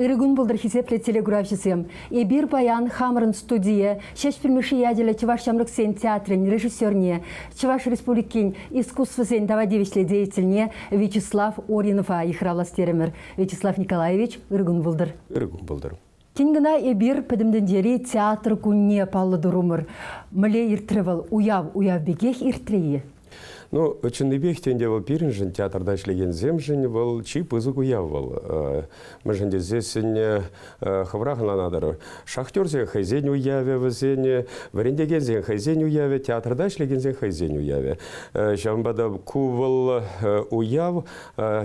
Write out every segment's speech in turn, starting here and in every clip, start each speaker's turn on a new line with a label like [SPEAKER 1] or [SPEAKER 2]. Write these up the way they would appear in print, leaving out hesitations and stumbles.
[SPEAKER 1] Ырӑ кун пултӑр, хисеплӗ телекуравҫӑсем! Эпир паян хамӑрӑн студие Ҫеҫпӗл Мишши ячӗллӗ Чӑваш ҫамрӑксен театрӗн режиссерне, Чӑваш Республикин искусствӑсен тава тивӗҫлӗ деятельне Вячеслав Оринова йыхравлас терӗмӗр. Вячеслав Николаевич, ырӑ кун пултӑр!
[SPEAKER 2] Ырӑ кун пултӑр!
[SPEAKER 1] Тин кӑна эпир Пӗтӗм тӗнчери театр кунне паллӑ турӑмӑр. Мӗнле иртрӗ вӑл? Уяв уяв пекех иртрӗ-и?
[SPEAKER 2] Ну, чӑннипех те ӗнтӗ вӑл пирӗншӗн, театрта ӗҫлекенсемшӗн вӑл чи пысӑк уяв вӑл. Мӗншӗн тесессӗн хӑвӑрах ӑнланатӑр, шахтерсен хӑйсен уявӗ вӗсен, вӗрентекенсен хӑйсен уявӗ, театрта ӗҫлекенсен хӑйсен уявӗ. Ҫавӑнпа та ку вӑл уяв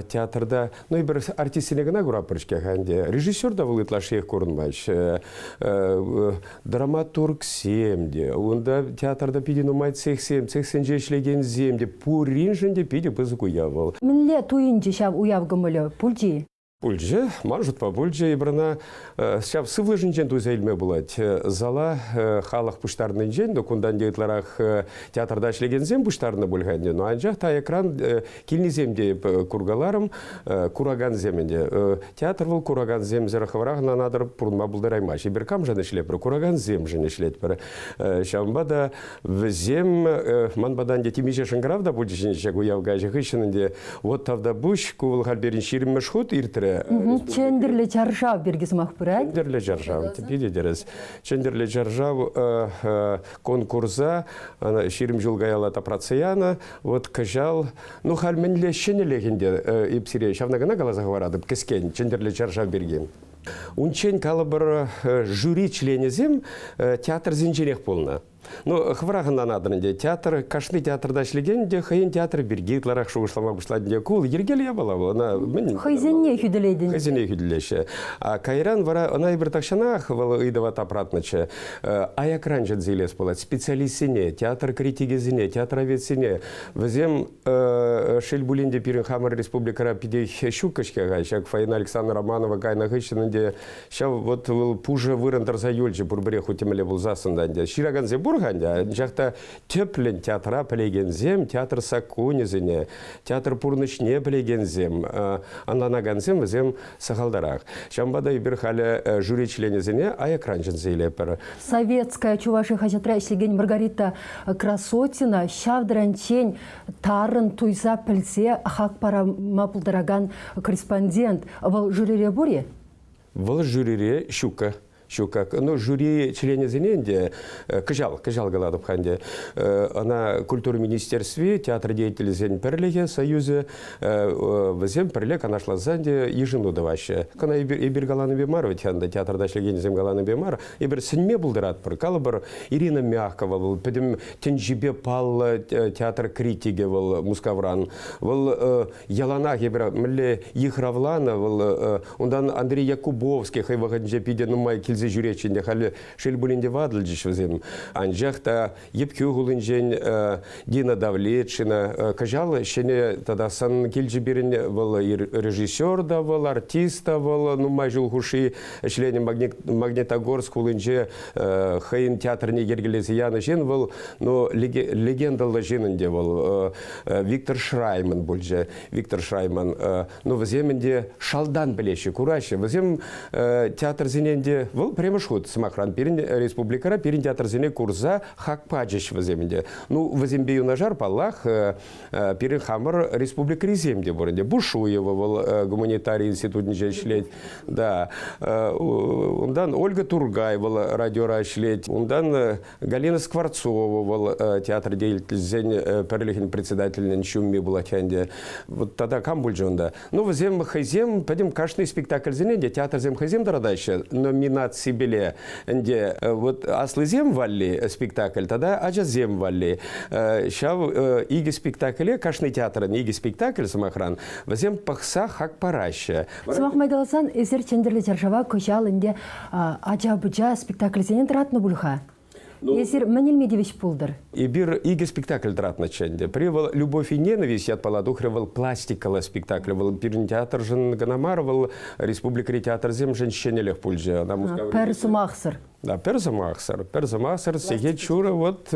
[SPEAKER 2] театрта, ну, эпир артистсене кӑна куратпӑр-ҫке-ха ӗнтӗ. Режиссер та вӑл ытлашшиех курӑнмасть. Драматургсем те, унта театрта питӗ нумай цехсем, цехсенче ӗҫлекенсем те, пуриншӗн те питӗ пысӑк уяв вӑл.
[SPEAKER 1] Мӗнле туйӑнчӗ ҫав уяв кӑмӑлӗ? Пулчӗ-и?
[SPEAKER 2] Пулчӗ, ман шутпа пулчӗ. Эпир ӑна ҫав сывлӑшӗнчен туйса илме пулать. Зала халӑх пуҫтарнинчен, ну, кунтан те ытларах театрта ӗҫлекенсем пуҫтарнӑ пуль-ха ӗнтӗ. Но анчах та экран килнисем те куркаларӑм, куракансем ӗнтӗ. Театр вӑл куракансемсӗр хӑвӑрах ӑнланатӑр, пурӑнма пултараймасть. Эпир камшӑн ӗҫлетпӗр? Куракансемшӗн ӗҫлетпӗр. Ҫавӑнпа та вӗсем ман пата ӗнтӗ темиҫе шӑнкӑрав та пулчӗҫ ҫак уяв каҫӗ хыҫҫӑн ӗнтӗ. Вот тавтапуҫ, ку вӑл халь пирӗн ҫирӗммӗш хут иртрӗ.
[SPEAKER 1] Чӗнтӗрлӗ чаршав пирки сӑмах пырать.
[SPEAKER 2] Чӗнтӗрлӗ чаршав, питӗ тӗрӗс. Чӗнтӗрлӗ чаршав конкурса 20 ҫул каялла тапратса янӑ. Вот кӑҫал, ну халь мӗнле ҫӗнӗлӗх ӗнтӗ эп сире ҫавна кӑна каласа хӑваратӑп кӗскен чӗнтӗрлӗ чаршав пирки. Унччен калӑпӑр жюри членӗсем театрсенченех пулнӑ. Ну, хӑвӑрах ӑнланатӑр ӗнтӗ, театр, кашни театрта ӗҫлекен те хӑйӗн театрӗ пирки ытларах шухӑшлама пуҫлать ӗнтӗ. Ку йӗркеллӗ япала вӑл, ӑна мӗн...
[SPEAKER 1] Хӑйсенне хӳтӗлетӗн.
[SPEAKER 2] Хӑйсене хӳтӗлеҫҫӗ. А кайран вара ӑна эпир тахҫанах вӑл ыйтӑва тапратнӑччӗ. Аякран чӗнсе илес пулать специалистсене, театр критикӗсене, театроведсене. Вӗсем шел пулин те пирӗн хамӑр республикӑра питех ҫук-ҫке-ха. Ҫак Фаина Александровна Романова кайнӑ хыҫҫӑн ӗнтӗ ҫав вот вӑл пушӑ вырӑн тӑрса юлчӗ пурпӗрех хуть темле пулсассӑн та ӗнтӗ. Ҫыракансем пур-ха ӗнтӗ, анчах та тӗплӗн театра пӗлекенсем, театр саккунӗсене, театр пурнӑҫне пӗлекенсем, ӑнланакансем вӗсем сахалтарах. Ҫавӑнпа та эпир халӗ жюри членӗсене аякран чӗнсе илетпӗр.
[SPEAKER 1] Советская Чувашия хаҫатра ӗҫлекен Маргарита Красотина ҫав таранччен тарӑн туйса пӗлсе хак парама пултаракан корреспондент. Вӑл жюрире пур-и?
[SPEAKER 2] Вӑл жюрире ҫуккӑ. Ҫук, ну, жюри членӗсене ӗнтӗ кӑҫал, кӑҫал калатӑп-ха ӗнтӗ, ӑна культура министерстви, театр деятелӗсен пӗрлӗхӗ, союзӗ, вӗсем пӗрле канашласа ӗнтӗ йышӑну тӑваҫҫӗ. Кӑна эпир, эпир каланипе мар вӗт ӗнтӗ, театрта ӗҫлекенсем каланипе мар, эпир сӗнме пултаратпӑр. Калӑпӑр, Ирина Мягкова вӑл пӗтӗм тӗнчипе паллӑ театр критикӗ вӑл Мускавран. Вӑл яланах эпир мӗнле йыхравланӑ вӑл унтан Андрей Якубовский хӑй вӑхӑтӗнче питӗ нумай килсе ҫӳретчӗ ӗнтӗ. Халӗ шел пулин те ватӑлчӗҫ вӗсем. Анчах та Йӗпхӳ хулинчен Дина Давлетшина кӑҫал ҫӗнӗ тата сан килчӗ пирӗн вӑл режиссер та вӑл, артист та вӑл нумай ҫул хушши ӗҫленӗ Магнитогорск хулинче хӑйӗн театрне йӗркелесе янӑ ҫын вӑл, ну, легендӑллӑ ҫын ӗнтӗ вӑл. Виктор Шрайман пулчӗ. Виктор Шрайман. Ну, вӗсем ӗнтӗ шалтан пӗлеҫҫӗ, кураҫҫӗ. Вӗсем театрсене ӗнтӗ, вӑл пӗрремӗш хут, сӑмахран, пирӗн республикӑра пирӗн театрсене курса хак пачӗҫ вӗсем ӗнтӗ. Ну, вӗсемпе юнашар, паллах, пирӗн хамӑр республикӑрисем те пур ӗнтӗ. Бушуева вӑл гуманитари институтӗнче ӗҫлет. Да. Унтан Ольга Тургай вӑл радиора ӗҫлет. Унтан Галина Скворцова вӑл театр деятельсен пӗрлӗхӗн председателӗн ҫумми пулать ӗнтӗ. Вот тата кам пулчӗ унта? Ну, вӗсем хӑйсем пӗтӗм кашни спектакльсене те театрсем хӑйсем тӑратаҫҫӗ номинаципеле. Ӗнтӗ вот аслисем валли спектакль тата ачасем валли. Ҫав икӗ спектакле, кашни театрӑн икӗ спектакль, сӑмахран, вӗсем пӑхса хак параҫҫӗ.
[SPEAKER 1] Сӑмах май каласан, эсир Чӗнтӗрлӗ чаршава кӑҫал ӗнтӗ ача-пӑча спектакльсене тӑратнӑ пуль-ха. Ну, Эсир мӗн илме тивӗҫ пултӑр?
[SPEAKER 2] Эпир икӗ спектакль тӑратнӑччӗ ӗнтӗ. Пӗри вӑл «Любовь и ненависть» ятпала тухрӗ, вӑл пластикӑллӑ спектакль. Вӑл пирӗн театршӑн кӑна мар, вӑл республикӑри театрсемшӗн ҫӗнӗлӗх пулчӗ. Ӑна Мускаври
[SPEAKER 1] Пӗр сӑмахсӑр.
[SPEAKER 2] Да, пӗр сӑмахсӑр, пӗр сӑмахсӑр сехет ҫурӑ вот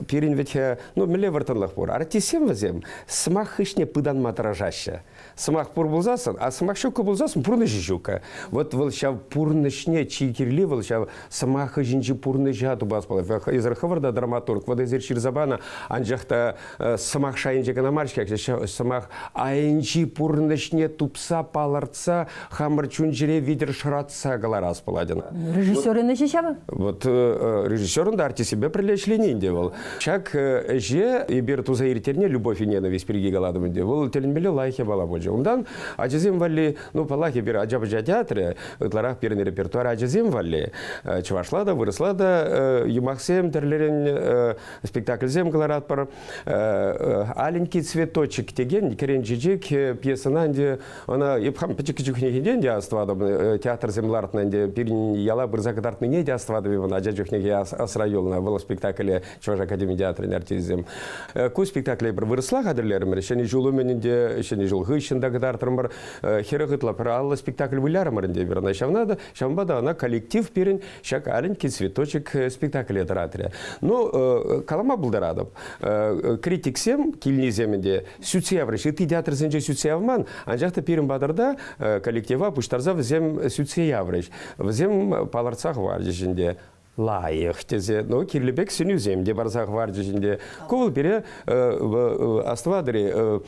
[SPEAKER 2] пирӗн вӗт ну мӗнле вӑрттӑнлӑх пур. Артистсем вӗсем сӑмах хыҫне пытанма тӑрӑшаҫҫӗ. Сӑмах пур пулсассӑн, а сӑмах ҫуккӑ пулсассӑн пурнӑҫӗ ҫуккӑ. Вот вӑл ҫав пурнӑҫне чи кирли вӑл ҫав сӑмах хыҫӗнчи пурнӑҫа тупас пулать. Эсир хӑвӑр та драматург, вот эсир ҫырса панӑ, анчах та сӑмах шайӗнче кӑна мар-ҫке, сӑмах айӗнчи пурнӑҫне тупса палӑртса хамӑр чун-чӗре витӗр шӑратса кӑларас пулать ӑна.
[SPEAKER 1] Режиссерӑн ӗҫӗ ҫавӑ?
[SPEAKER 2] Вот режиссерӑн та артистсемпе пӗрле ӗҫлени ӗнтӗ вӑл. Ҫак ӗҫе эпир туса ирттернӗ Любовь и ненависть пирки калатӑм ӗнтӗ. Вӑл тӗлӗнмелле лайӑх япала пулчӗ. Унтан ачасем валли, ну, паллах, эпир ача-пӑча театрӗ, ытларах пирӗн репертуар ачасем валли. Чӑвашла та, вырӑсла та юмахсем тӗрлӗрен спектакльсем кӑларатпӑр. «Аленький цветочек» текен кӗрен чечек пьесӑна ӗнтӗ ӑна эп хам пӗчӗк чухнехинчен те астӑватӑп, театрсем лартнӑ ӗнтӗ, пирӗн яла пырса кӑтартнине те астӑватӑп эп ӑна ача чухнехи асра юлнӑ вӑл спектакле Чӑваш академи театрӗн артисчӗсем. Ку спектакле эпир вырӑсла хатӗрлерӗмӗр. Ҫӗнӗ ҫул умӗн ӗнтӗ, Ҫӗнӗ ҫул хыҫҫӑн та кӑтартрӑмӑр. 40 ытла пӗр 50 спектакль вылярӑмӑр ӗнтӗ эпир ӑна. Ҫавна та, ҫавӑнпа та ӑна коллектив пирӗн ҫак «Аленький цветочек» спектакле тӑратрӗ. Ну, калама пултаратӑп. Критиксем килнисем ӗнтӗ сӳтсе яврӗҫ. Ытти театрсенче сӳтсе явман, анчах та пирӗн патӑрта коллектива пуҫтарса вӗсем сӳтсе яврӗҫ. Вӗсем палӑртса хӑварчӗҫ ӗнтӗ лайӑх тесе, ну, кирлӗ пек сӗнӳсем те парса хӑварчӗҫ ӗнтӗ. Ку вӑл пире астӑватӑр-и,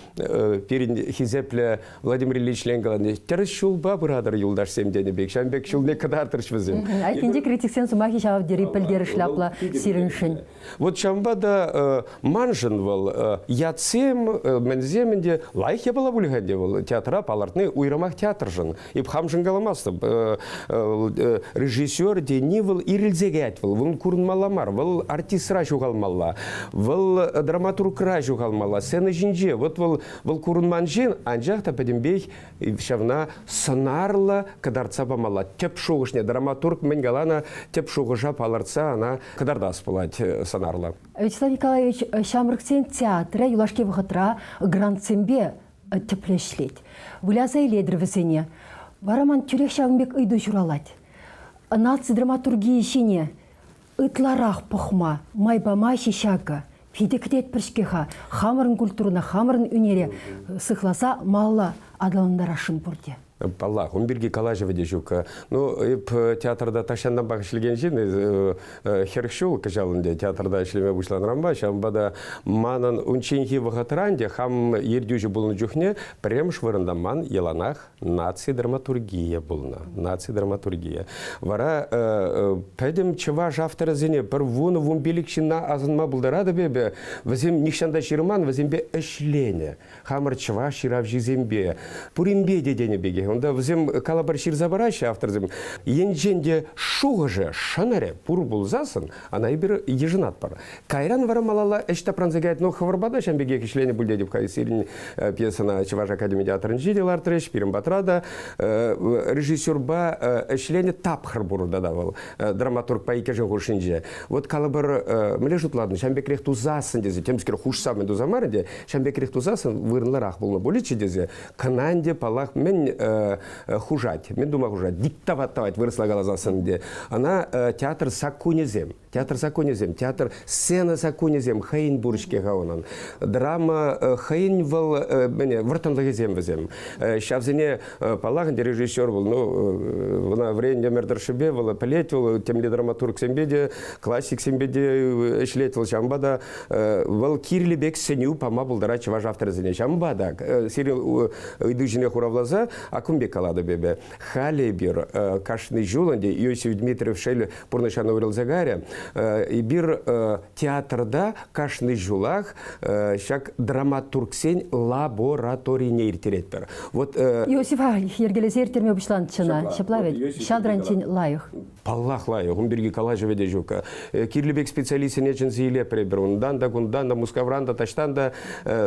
[SPEAKER 2] пирӗн хисеплӗ Владимир Ильич Ленин калани, тӗрӗс ҫулпа пыратӑр юлташсем тенӗ пек, ҫавӑн пек ҫулне кӑтартрӗҫ вӗсем.
[SPEAKER 1] Айккинчи критиксен сӑмахӗ ҫав тери пӗлтерӗшлӗ апла сирӗншӗн.
[SPEAKER 2] Вот ҫавӑнпа та маншӑн вӑл ятсем, мӗнсем ӗнтӗ лайӑх япала пуль-ха ӗнтӗ вӑл театра палӑртни уйрӑмах театршӑн. Эп хамшӑн каламастӑп. Режиссер тени вӑл ирӗлсе каять вӑл, вӑл курӑнмалла мар, вӑл артистра ҫухалмалла, вӑл драматургра ҫухалмалла, сцена ҫинче. Вот вӑл вӑл курӑнман ҫын, анчах та пӗтӗмпех ҫавна сӑнарлӑ кӑтартса памалла. Тӗп шухӑшне драматург мӗн каланӑ, тӗп шухӑша палӑртса ӑна кӑтартас пулать сӑнарлӑ.
[SPEAKER 1] Вячеслав Николаевич, ҫамрӑксен театрӗ юлашки вӑхӑтра грантсемпе тӗплӗ ӗҫлет. Выляса илетӗр вӗсене. Вара ман тӳрех ҫавӑн пек ыйту ҫуралать. Наци драматургийӗ ҫине ытларах пӑхма май памасть-и ҫакӑ? Питӗ кӗтетпӗр-ҫке-ха. Хамӑрӑн культурӑна, хамӑрӑн ӳнере сыхласа малалла аталантарасшӑн пурте.
[SPEAKER 2] Паллах, ун пирки калаҫӑвӗ те ҫук. Ну, эп театрта тахҫантанпах ӗҫлекен ҫын, 40 ҫул кӑҫал ӗнтӗ театрта ӗҫлеме пуҫланӑранпа, ҫавӑнпа та манӑн унчченхи вӑхӑтра ӗнтӗ хам ертӳҫӗ пулнӑ чухне пӗрремӗш вырӑнта ман яланах наци драматургийӗ пулнӑ. Наци драматургийӗ. Вара пӗтӗм чӑваш авторӗсене пӗр 10-15 ҫынна асӑнма пултаратӑп эпӗ. Вӗсем нихҫан та ҫырман, вӗсемпе ӗҫленӗ. Хамӑр чӑваш ҫыравҫисемпе, пуринпе те тенӗ пекех. Унта вӗсем калӑпӑр ҫырса параҫҫӗ авторсем. Енчен те шухӑшӗ, шӑнӑрӗ пур пулсассӑн, ӑна эпир йышӑнатпӑр. Кайран вара малалла ӗҫ тапранса каять. Ну, хӑвӑрпа та ҫавӑн пекех ӗҫленӗ пуль тетӗп-ха. Сирӗн пьесӑна Чӑваш академи театрӗнче те лартрӗҫ, пирӗн патра та. Режиссерпа ӗҫленӗ тапхӑр пур тата вӑл драматургпа иккӗшӗн хушшинче. Вот калӑпӑр, мӗнле шутлатӑн, ҫавӑн пекрех тусассӑн тесе, темскер хушса мӗн туса мар ӗнтӗ, ҫавӑн пекрех тусассӑн вырӑнлӑрах пулнӑ пулӗччӗ тесе, кӑна ӗнтӗ, паллах, мӗн хушать, мӗн тума хушать, диктовать тӑвать вырӑсла каласассӑн ӗнтӗ. Ӑна театр саккунӗсем, театр саккунӗсем, театр сцена саккунӗсем хӑйӗн пур-ҫке-ха унӑн. Драма хӑйӗн вӑл мӗне, вӑрттӑнлӑхӗсем вӗсем. Ҫавсене, паллах, ӗнтӗ режиссер вӑл, ну, ӑна вӗреннӗ ӗмӗр тӑршшӗпе вӑл пӗлет, вӑл темле драматургсемпе те, классиксемпе те ӗҫлет вӑл, ҫавӑнпа та вӑл кирлӗ пек сӗнӳ пама пултарать чӑваш авторӗсене. Ҫавӑнпа та сирӗн ыйту ҫине хуравласа аккун пек калатӑп эпӗ. Халӗ эпир кашни ҫул ӗнтӗ Иосиф Дмитриев шел пурнӑҫран уйрӑлса кайрӗ. Эпир театрта кашни ҫулах ҫак драматургсен лабораторине ирттеретпӗр. Вот
[SPEAKER 1] Иосифа йӗркелесе ирттерме пуҫланӑччӗ ӑна. Ҫапла вӗт? Ҫав лайӑх.
[SPEAKER 2] Паллах, лайӑх. Ун пирки калаҫӑвӗ те ҫук. Кирлӗ пек специалистсене чӗнсе илетпӗр эпир. Унтан та, кунтан та, Мускавран та, таҫтан та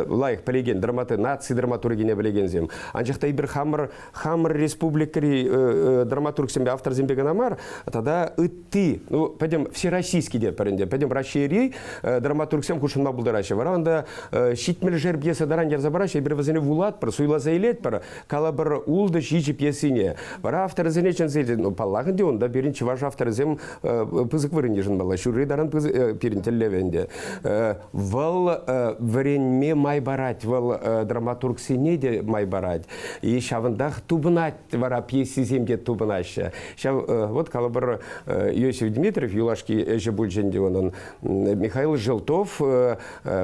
[SPEAKER 2] лайӑх пӗлекен, наци драматургине пӗлекенсем. Анчах та эпир хамӑр. хамӑр республикӑри драматургсемпе авторсемпе кӑна мар, тата ытти, ну, пӗтӗм всероссийский те пӗр ӗнтӗ, пӗтӗм Раҫҫейри драматургсем хутшӑнма пултараҫҫӗ. Вара унта 70-шер пьеса таран ярса параҫҫӗ, эпир вӗсене вулатпӑр, суйласа илетпӗр, калӑпӑр ултӑ-ҫичӗ пьесине. Вара авторӗсене чӗнсе илсен, ну, паллах ӗнтӗ, унта пирӗн чӑваш авторӗсем пысӑк вырӑн йышӑнмалла, ҫурри таран пирӗн тӗллев ӗнтӗ. Вӑл вӗренме май парать, вӑл драматургсене те май парать. И ҫавӑнтах тупӑнать вара пьесисем те тупӑнаҫҫӗ. Ҫав, вот калӑпӑр, Иосиф Дмитриев юлашки ӗҫӗ пулчӗ ӗнтӗ унӑн. Михаил Желтов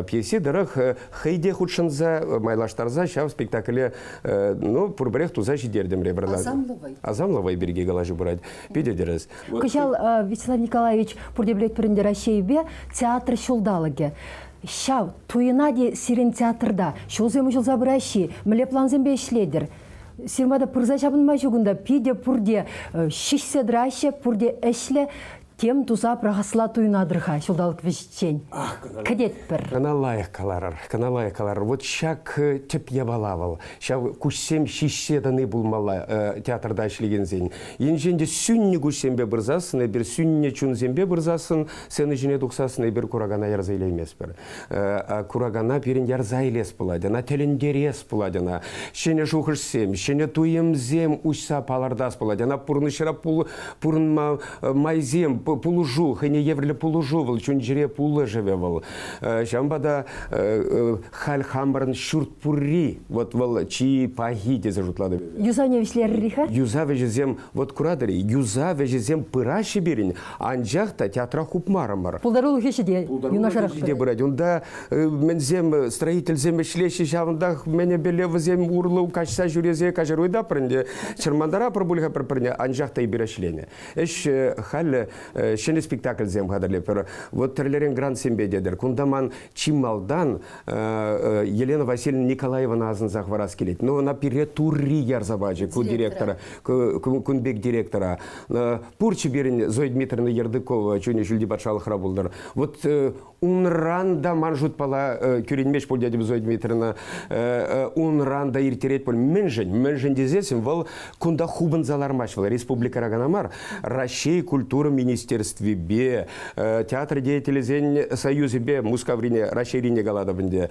[SPEAKER 2] пьеси тӑрӑх хӑй те хутшӑнса, майлаштарса ҫав спектакле ну, пурпӗрех туса ҫитертӗмре пӗр.
[SPEAKER 1] Асамлӑ вӑй.
[SPEAKER 2] Асамлӑ вӑй пирки калаҫу пырать. Питӗ тӗрӗс.
[SPEAKER 1] Кӑҫал Вячеслав Николаевич пурте пӗлетпӗр ӗнтӗ Раҫҫейпе театр ҫулталӑкӗ. Ҫав туйӑна те сирӗн театрта ҫулсем уҫӑлса пыраҫҫӗ, мӗнле плансемпе ӗҫлетӗр? Сирӗн пата пырса ҫапӑнма ҫук унта, питӗ пурте ҫиҫсе тӑраҫҫӗ, пурте ӗҫлӗ. Тем туса пӑрахасла туйӑнатӑр-ха ҫулталӑк вӗҫӗччен. Кӗтетпӗр.
[SPEAKER 2] Кӑна лайӑх каларӑр, кӑна лайӑх каларӑр. Вот ҫак тӗп япала вӑл. Ҫав куҫсем ҫиҫсе тӑни пулмалла театрта ӗҫлекенсен. Енчен те сӳннӗ куҫсемпе пырсассӑн, эпир сӳннӗ чунсемпе пырсассӑн, сцена ҫине тухсассӑн эпир куракана ярса илейместпӗр. Куракана пирӗн ярса илес пулать, ӑна тӗлӗнтерес пулать ӑна. Ҫӗнӗ шухӑшсем, ҫӗнӗ туйӑмсем уҫса палӑртас пулать. Ӑна пурнӑҫра пурӑнма майсем, пулӑшу, хӑйне евӗрлӗ пулӑшу вӑл, чун-чӗре пулӑшӑвӗ вӑл. Ҫавӑнпа та халь хамӑрӑн ҫурт пурри, вот вӑл чи пахи тесе шутлатӑп.
[SPEAKER 1] Юсавне вӗҫлерӗр-и-ха?
[SPEAKER 2] Юсав ӗҫӗсем, вот куратӑр-и, юсав ӗҫӗсем пыраҫҫӗ пирӗн, анчах та театра хупмарӑмӑр.
[SPEAKER 1] Пултарулӑх ӗҫӗ те юнашарах
[SPEAKER 2] пырать. пырать. Унта мӗнсем, строительсем ӗҫлеҫҫӗ, ҫавӑнтах мӗнӗпеле вӗсем урлӑ каҫса ҫӳресе каҫару ыйтатпӑр ӗнтӗ. Чӑрмантаратпӑр пуль-ха пӗр-пӗрне, анчах та эпир ӗҫленӗ. Ӗҫ халӗ ҫӗнӗ спектакльсем хатӗрлетпӗр. Вот тӗрлӗрен грантсемпе тетӗр. Кунта ман чи малтан Елена Васильевна Николаевана асӑнса хӑварас килет. Ну, ӑна пире турри ярса пачӗ ку директора, кун пек директора. Пурччӗ пирӗн Зоя Дмитриевна Ердыкова чунӗ ҫӳлти патшалӑхра пултӑр. Вот унран та ман шутпала кӳренмест пуль тетӗп Зоя Дмитриевна. Унран та ирттерет пуль. Мӗншӗн? Мӗншӗн тесессӗн вӑл кунта хупӑнса лармасть вӑл. Республикӑра кӑна мар, Раҫҫей культура министерствипе, театр деятелӗсен союзӗпе Мускаврине, Раҫҫейрине калатӑп ӗнтӗ,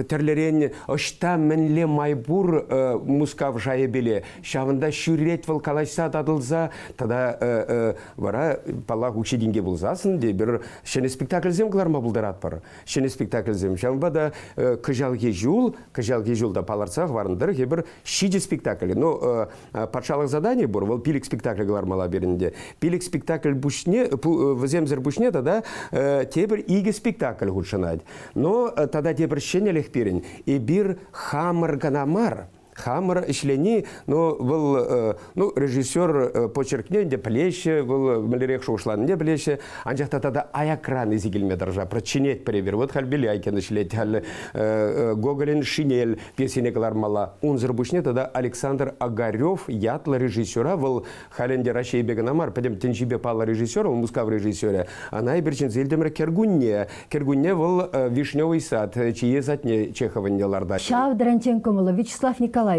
[SPEAKER 2] тӗрлӗрен ӑҫта мӗнле май пур Мускав шайӗпеле, ҫавӑнта ҫӳрет вӑл калаҫса татӑлса тата вара, паллах, укҫи-тенки пулсассӑн тепӗр ҫӗнӗ спектакльсем кӑларма пултаратпӑр. Ҫӗнӗ спектакльсем. Ҫавӑнпа та кӑҫалхи ҫул, кӑҫалхи ҫул та палӑртса хӑварнӑ тӑрӑх эпир ҫичӗ спектакль. Ну, патшалӑх задани пур, вӑл пилӗк спектакль кӑлармалла пирӗн те. Пилӗк спектакль пуҫне, вӗсемсӗр пуҫне тата тепӗр икӗ спектакль хутшӑнать. Но тата тепӗр ҫӗнӗлӗх пирӗн. Эпир хамӑр кӑна мар, хамӑр ӗҫлени, ну, вӑл, ну, режиссер почеркне ӗнтӗ пӗлеҫҫӗ, вӑл мӗнлерех шухӑшланине пӗлеҫҫӗ, анчах та тата аякран илсе килме тӑрӑшатпӑр, чӗнетпӗр эпир. Вот халь Беляйкин ӗҫлет, халь Гоголӗн «Шинель» пьесине кӑлармалла. Унсӑр пуҫне тата Александр Огарев ятлӑ режиссера, вӑл халь ӗнтӗ Раҫҫейпе кӑна мар, пӗтӗм тӗнчипе паллӑ режиссер, вӑл Мускав режиссерӗ. Ӑна эпир чӗнсе илтӗмӗр кӗркунне. Кӗркунне вӑл Вишневый сад, чие садне Чеховӑнне лартать.
[SPEAKER 1] Ҫав таранччен кӑмӑллӑ Вячеслав Николаевич.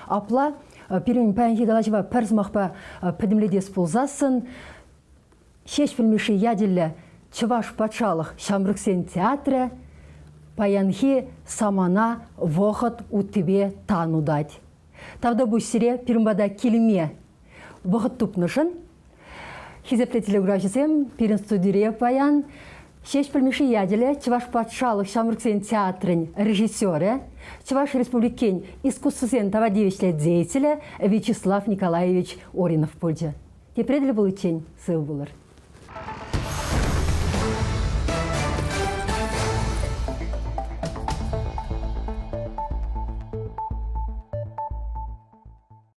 [SPEAKER 1] Апла пирӗн паянхи калаҫӑва пӗр сӑмахпа пӗтӗмлетес пулсассӑн Ҫеҫпӗл Мишши ячӗллӗ Чӑваш патшалӑх ҫамрӑксен театрӗ паянхи самана вӑхӑт уттипе тан утать. Тавтапуҫ сире пирӗн пата килме вӑхӑт тупнӑшӑн. Хисеплӗ телекуравҫӑсем, пирӗн студире паян Ҫеҫпӗл Мишши ячӗллӗ Чӑваш патшалӑх ҫамрӑксен театрӗн режиссерӗ, Чӑваш Республикин искусствӑсен тава тивӗҫлӗ деятелӗ Вячеслав Николаевич Оринов пулчӗ. Тепре тӗл пуличчен сыв пулӑр.